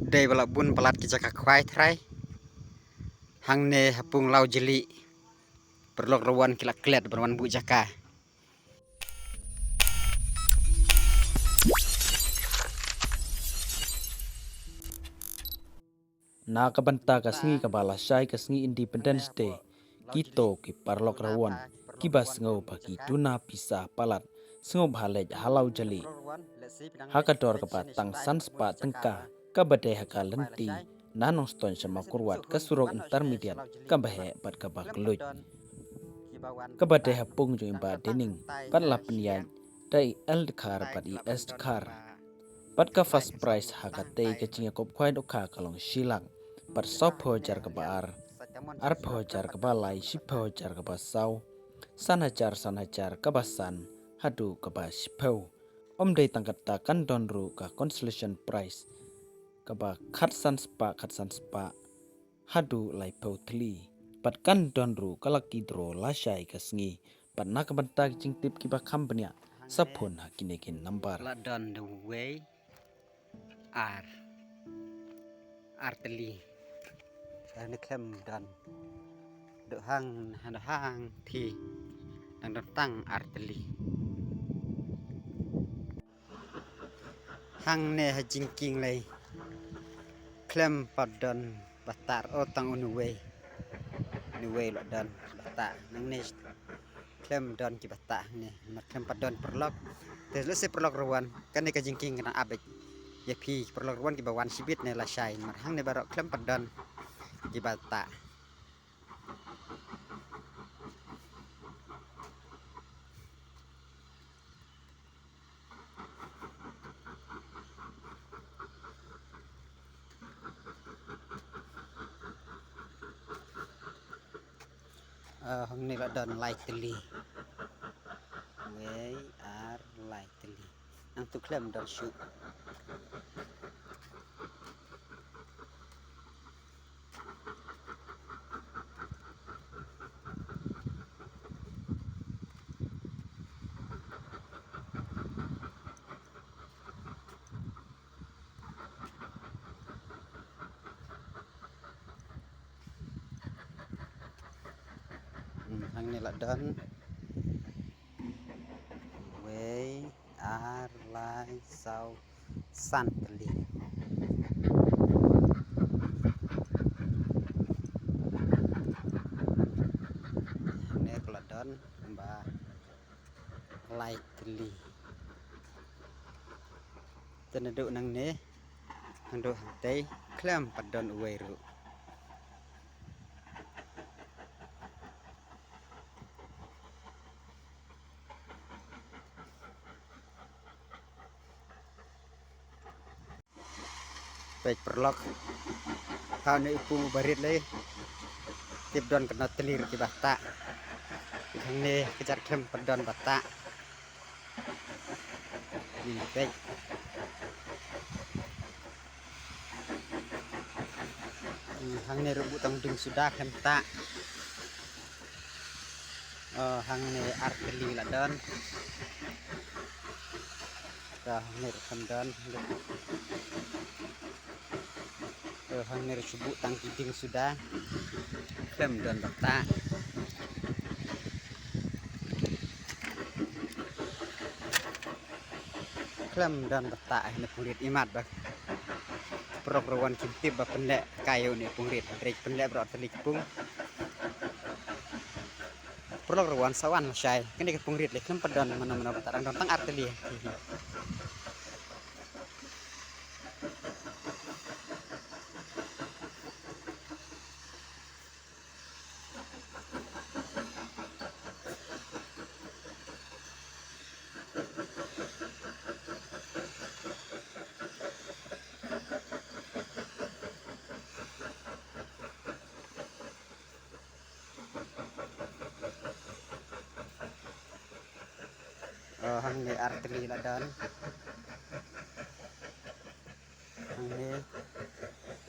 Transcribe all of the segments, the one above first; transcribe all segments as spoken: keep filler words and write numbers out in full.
Dei ba la bun palat ki jaka khwai thrai. Hangne ha pung Law Jali. Paralok Rawan ki la klet ban wan buh jaka. Na ka bynta ka sngi kaba lashai, ka sngi Independence Day, kito ki paralok Rawan kiba sngew ba ki duna pisa palat, sngew ba ha leit ha Law Jali ha ka dor kaba tang san spah tyngka, kaba dei ha ka lynti na Nongstoiñ sha Mawkyrwat, ka surok intermediate kaba heh bad kaba kylluid, kaba dei ha pung jong i Bah Dining, bad la pynïaid da i L Dkhar bad i S Dkhar. Bad ka first prize ha katei ka jingïakop khwai dohkha ka long shi lak, bad sawphew hajar kaba ar, arphew hajar kaba lai, shiphew hajar kaba saw, san hajar, san hajar kaba san, haduh kaba shiphew. Ym dei tang katta, kan don ruh ka consolation prize kaba khatsan spah, khatsan spah, haduh laiphew tylli. Bad kan don ruh ka lucky draw lashai ka sngi. Bad na ka bynta ki jingtip kiba kham bniah, sa phone ha kine ki number. La don da uwei, ar, ar tylli. Sa ne khlem don. Duh hang, duh hang thi. Dang don tang ar tylli. Hangne ha jingkieng lei. Khlem pat don bata, o tang une uwei. Une uwei la don bata. Nangne khlem don ki bata hangne. Namar khlem pat don paralok. Te lehse paralok Rawan, kane ka jingkieng ka nang ap beit ïa phi paralok Rawan kiba wan shibit ne lashai. Namar hangne baroh khlem pat don ki bata. Ah, hangne la don lai tylli. Wei, ar, lai tylli. Nangtu khlem don shuh. Hmm, hangne la don. Wei, ar, lai, saw, san tylli. Hangne ka la don ba lai tylli. Te naduh nangne, naduh hangtei, khlem pat don uwei ruh. Peit paralok. Ha une u pung uba rit lei. Tip don katno tylli ruh ki bata. Hangne ka jaka khlem pat don bata. Nin peit. Hmm, hangne ruh buh tang ding suda khlem tah. Oh, hangne ar tylli la don. Ka hangne ruh khlem don. To, hangne ruh shu buh tang ki ding suda. Khlem don bata. Khlem don bata, eh, na pung rit imat ba. Paralok ruh wan kim tip ba pynleh kai ïa une pung rit. Hynrei pynleh baroh tylli ki pung. Paralok ruh wan sa wan lashai. Kane ka pung rit lei khlem pat don mano mano bata, dang don tang ar tylli. Oh, hangne ar tylli la don. Hangne.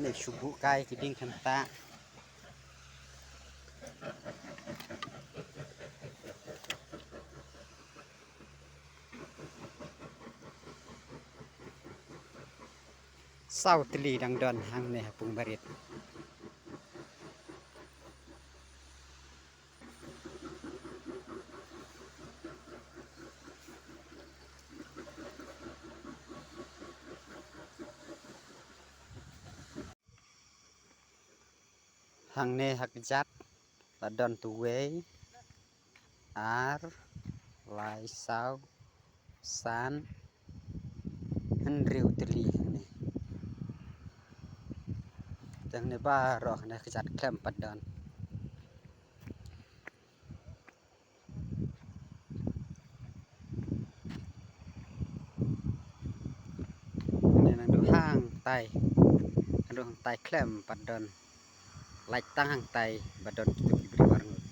Ne shu buh kai ki ding kynta. Saw tylli dang don hangne ha pung barit. Hangne ha kjat la don tu wei, ar, lai, saw, san, hynriew tylli hangne. Te hangne baroh hangne kjat khlem pat don. Hangne nang duh hangtai, nang duh hangtai khlem pat don. Lait tang hangtai ba don kitu ki briew arngut.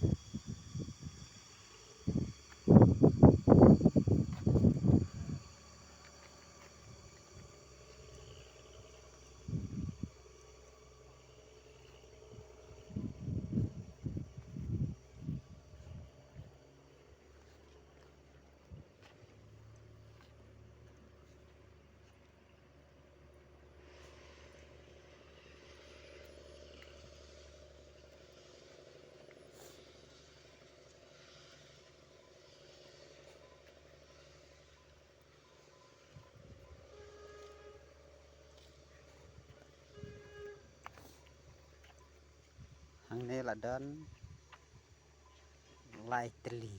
Hangne la don lai tylli.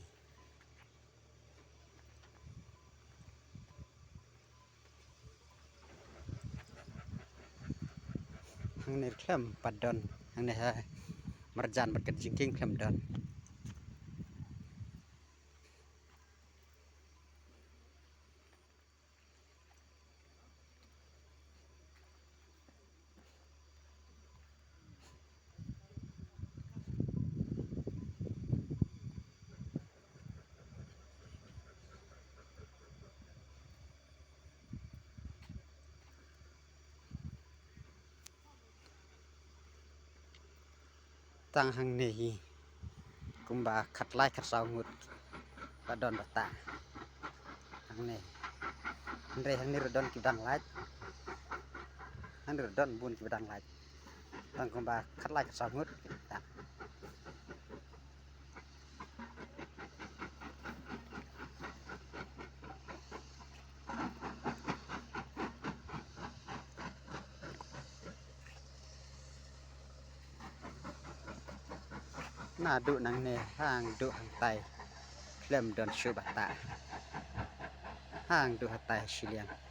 Hangne khlem pat don, hangne ha marjan bad ka jingkieng khlem don. Tang hangne hi kumba khatlai khatsaw ngut ba don ba tah hangne. Hynrei hangne ruh don kiba dang lait, hangne ruh don bun kiba dang lait. Tang kumba khatlai khatsaw ngut ba tah. Naduh nangne hangduh hangtai khlem don shuh ba tah. Hangduh hangtai shiliang.